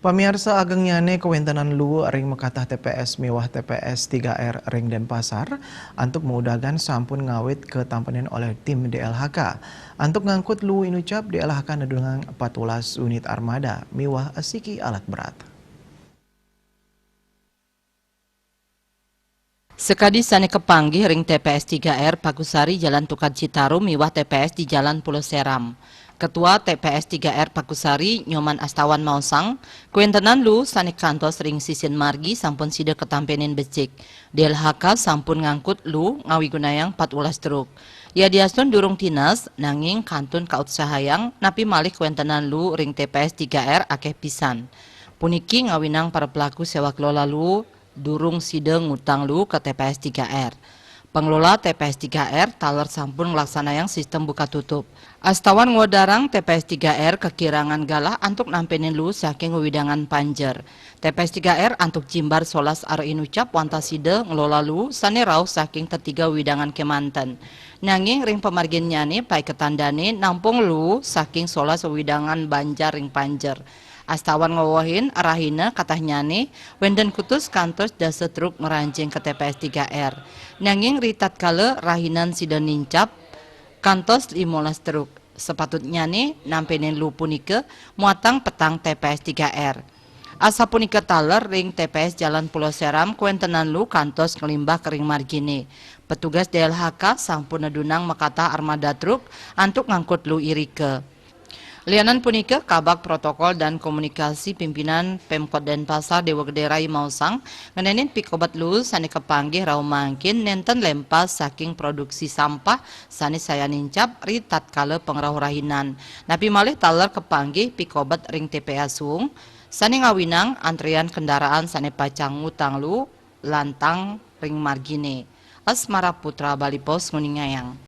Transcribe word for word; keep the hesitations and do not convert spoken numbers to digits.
Pamiarsa ageng, nyane kawéntenan luu ring makatah T P S miwah T P S tiga R ring Denpasar, antuk maudagan sampun ngawit katampénin olih tim D L H K. Antuk ngangkut luu inucap, D L H K nedungang empat belas unit armada miwah asiki alat berat. Sakadi sane kapanggih ring T P S tiga R Pakusari Jalan Tukad Citarum miwah T P S di Jalan Pulau Seram. Ketua T P S tiga R Pakusari, Nyoman Astawan, maosang, kawéntenan luu sane kantos ring sisin margi sampun sida katampénin becik. D L H K sampun ngangkut luu ngawigunayang empat belas truk. Yadiastun durung tinas, nanging kantun kautsahayang, napi malih kawéntenan luu ring T P S tiga R akeh pisan. Puniki ngawinang para pelaku sewa kelola luu durung sida ngutang luu ka T P S tiga R. Pengelola T P S tiga R taler sampun nglaksanayang sistem buka tutup. Astawan ngwedarang T P S tiga R kakirangan galah antuk nampénin luu saking wewidangan Panjer. T P S tiga R antuk jimbar solas arah inucap wantah sida ngelola luu sane rauh saking tetiga wewidangan kemanten. Nanging ring pamarginnyane paiketan dane nampung luu saking solas wewidangan Banjar ring Panjer. Astawan ngwewehin rahina katahnyane, wenten kutus kantos dasa truk ngranjing ka T P S tiga R. Nanging ritatkala rahinan sida nincap kantos limolas truk. Sapatutnyane nampénin luu punika muatang petang T P S tiga R. Asapunika taler ring T P S Jalan Pulau Seram kawéntenan luu kantos nglimbah ka ring margine. Petugas D L H K sampun nedunang makatah armada truk antuk ngangkut luu irika. Lianan punika, Kabag Protokol dan Komunikasi Pimpinan Pemkot Denpasar, Dewa Gede Rai, maosang, ngenenin pikobet luu sane kapanggih rauh mangkin nenten lempas saking produksi sampah sane sayan nincap ritatkala pangrauh rahinan. Napi malih taler kapanggih pikobet ring T P A Suung, sane ngawinang antrian kendaraan sane pacang ngutang luu lantang ring margine. Asmara Putra, Bali Post, nguningayang.